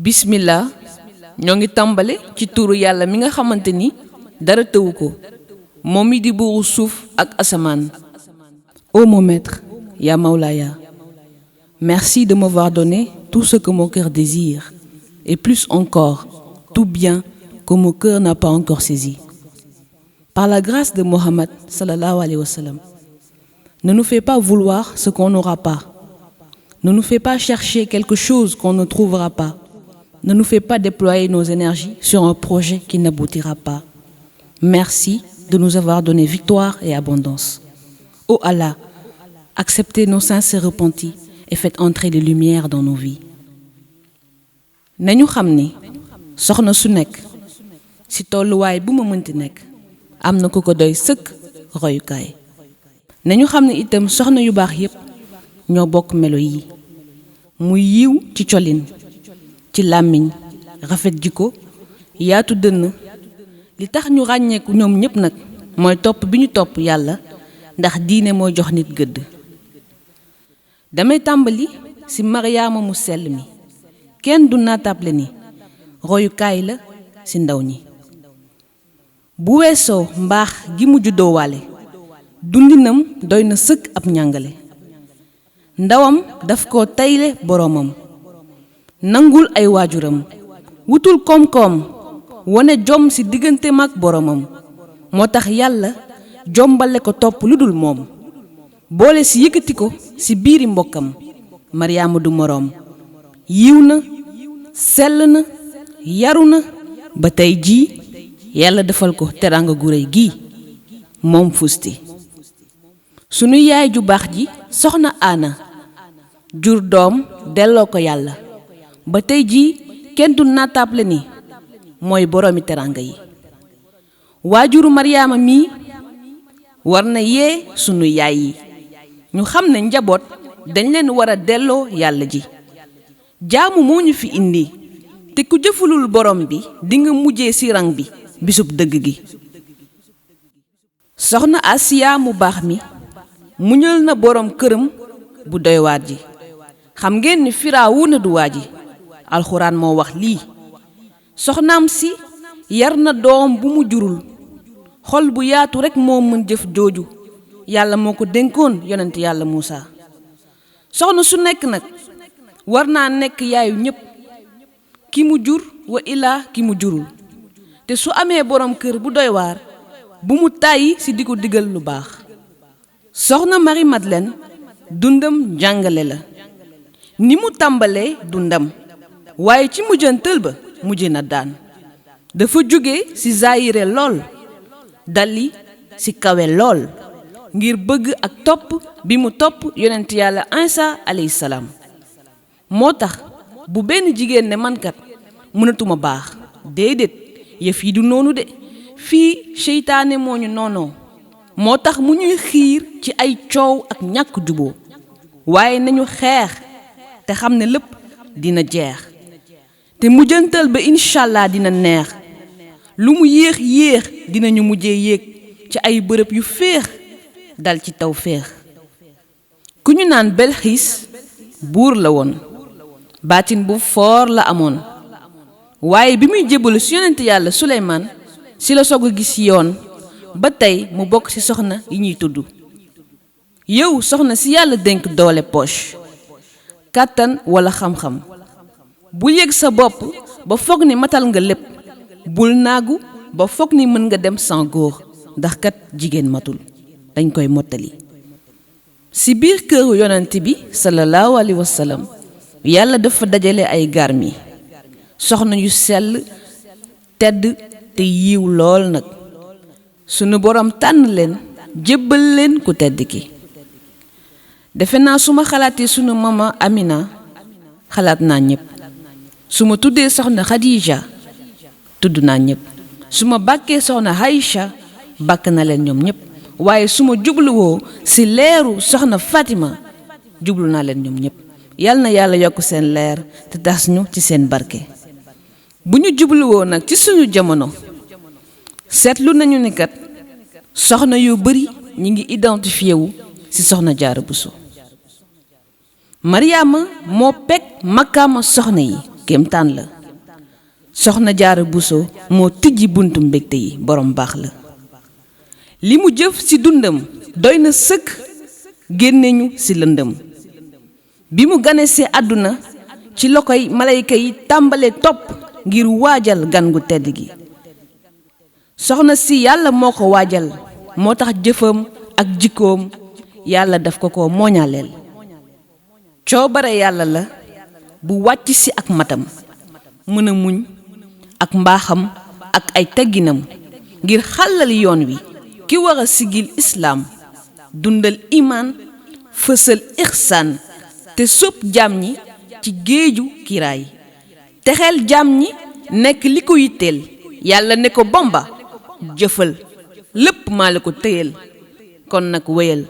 bismillah ñoo ngi tàmbale ci turu yàlla mi nga xamante ni dara tëwu ko moom mi di buuru suuf ak asamaan. Ô mon maître, ya Maulaya, merci de m'avoir donné tout ce que mon cœur désire et plus encore, tout bien que mon cœur n'a pas encore saisi. Par la grâce de Mohammed sallallahu alayhi wa sallam, ne nous fais pas vouloir ce qu'on n'aura pas. Ne nous fais pas chercher quelque chose qu'on ne trouvera pas. Ne nous fais pas déployer nos énergies sur un projet qui n'aboutira pas. Merci de nous avoir donné victoire et abondance. Ô Allah, acceptez nos sincères repentis et faites entrer les lumières dans nos vies. nañu xam ni soxna su nekk ci tolluwaay bu ma mënti nekk am na ku ko doy sëkk royukaay. nañu xam ne itam soxna yu baax yépp ñoo bokk melo yi muy yiw ci colin ci làmmiñ rafet jikko yaatu dënn li tax ñu ràññeeku ñoom ñépp nag mooy topp bi ñu topp yàlla ndax diine mooy jox nit gëdd. damay tàmbali ci Mariama mu sell mi kenn du naatable ni royukaay la ci ndaw ñi. bu weesoo mbaax gi mu juddoowaale dundinam doy na sëkk ab njàngale. ndawam daf ko tayle boroomam nangul ay waajuram wutul koom-koom wone jom ci digganteem ak boroomam moo tax yàlla jombale ko topp lu dul moom boole ci yëkkati ko ci biiri mbokkam. Mariama du moroom yiw na sell na yaru na ba tey jii yàlla defal ko teraanga gu réy gii moom fusti. sunu yaay ju baax ji soxna Aana jur doom delloo ko yàlla ba tey jii kenn du naatable ni mooy boroomi teraanga yi. waajuru Mariama mii war na yee sunu yaay yi ñu xam ne njaboot dañ leen war a delloo yàlla ji. jaamu moo ñu fi indi te ku jëfulul borom bi dinga mujjee ci rang bi bisub dëgg gi. soxna Asiya mu baax mi muñal na borom këram bu doy waar ji. xam ngeen ni Firawuna du waa ji alxuraan moo wax lii. soxnaam si yar na doom bu mu jurul xol bu yaatu rekk moo mën jëf jooju yàlla moo ko dénkoon yonent yàlla Muusa. soxna su nekk nag war naa nekk yaayu ñépp ki mu jur wa ilaa ki mu jurul te su amee borom kër bu doy waar bu mu tàyyi ci di ko digal lu baax. soxna Marie Madeleine dundam jàngale la ni mu tàmbalee dundam waaye ci mujjantal ba mujj na daan. dafa jóge ci zaayire lool dalli ci kawe lool ngir bëgg ak topp bi mu topp yonent yàlla Isa alayhi salaam. moo tax bu benn jigéen ne mankat mënatuma baax déedéet yëf yi du noonu de fii seytaane moo ñu noonoo moo tax mu ñuy xiir ci ay coow ak ñàkk juboo waaye nañu xeex te xam ne lépp dina jeex te mujjantal ba inchaallah dina neex. lu mu yéex yéex dinañu mujjee yéeg ci ay bërëb yu féex dal ci taw féex. ku ñu naan Belxiis buur la woon baatin bu foor la amoon waaye bi muy jébbalu ci yonent yàlla Suleymaan ci la soog a gis yoon ba tey mu bokk ci soxna yi ñuy tudd. yow soxna ci yàlla dénk doole poche kàttan walla xam-xam bul yëg sa bopp ba foog ni matal nga lépp bul naagu ba foog ni mën nga dem sans góor ndax kat jigéen matul dañ koy mottali. ci biir këru yonent bi sallallahu alayhi wa sallam yàlla dafa dajale ay garmi soxna yu sell tedd te yiw lool nag sunu borom tànn leen jébbal leen ku tedd ki. defe naa su ma xalaatee sunu mama Amina xalaat naa ñépp. su ma tuddee soxna Khadija tudd naa ñépp. su ma bàkkee soxna Aïcha bàkk na leen ñoom ñépp. waaye su ma jubluwoo ci leeru soxna Fatima jublu naa leen ñoom ñépp. yal na yàlla yokk seen leer te tas ñu ci seen barke. bu ñu jubluwoo nag ci suñu jamono seetlu nañu ni kat soxna yu bari ñi ngi identifié wu ci soxna Jaara Buso. Mariama moo peg makkaama soxna yi kéemtaan la. soxna Jaara Buso moo tijji buntu mbégte yi, borom baax la. li mu jëf ci dundam doy na sëkk génne ñu ci lëndëm. bi mu ganesee àdduna ci loxoy malayka yi tàmbale topp ngir waajal gan gu tedd gi. soxna si yàlla moo ko waajal, moo tax jëfam ak jikkoom yàlla daf ko mooñaaleel. coobare yàlla la bu wàcc ci ak matam, mën a muñ ak mbaaxam ak ay tegginam ngir xàllal yoon wi ki war a sigil islaam, dundal imaan, fësal ixsaan te sóob jaam ñi ci géeju kiraay. texeel jaam ñi nekk li ko yitteel. yàlla ne ko bomba jëfal lépp maa la ko téyel, kon nag wéyal.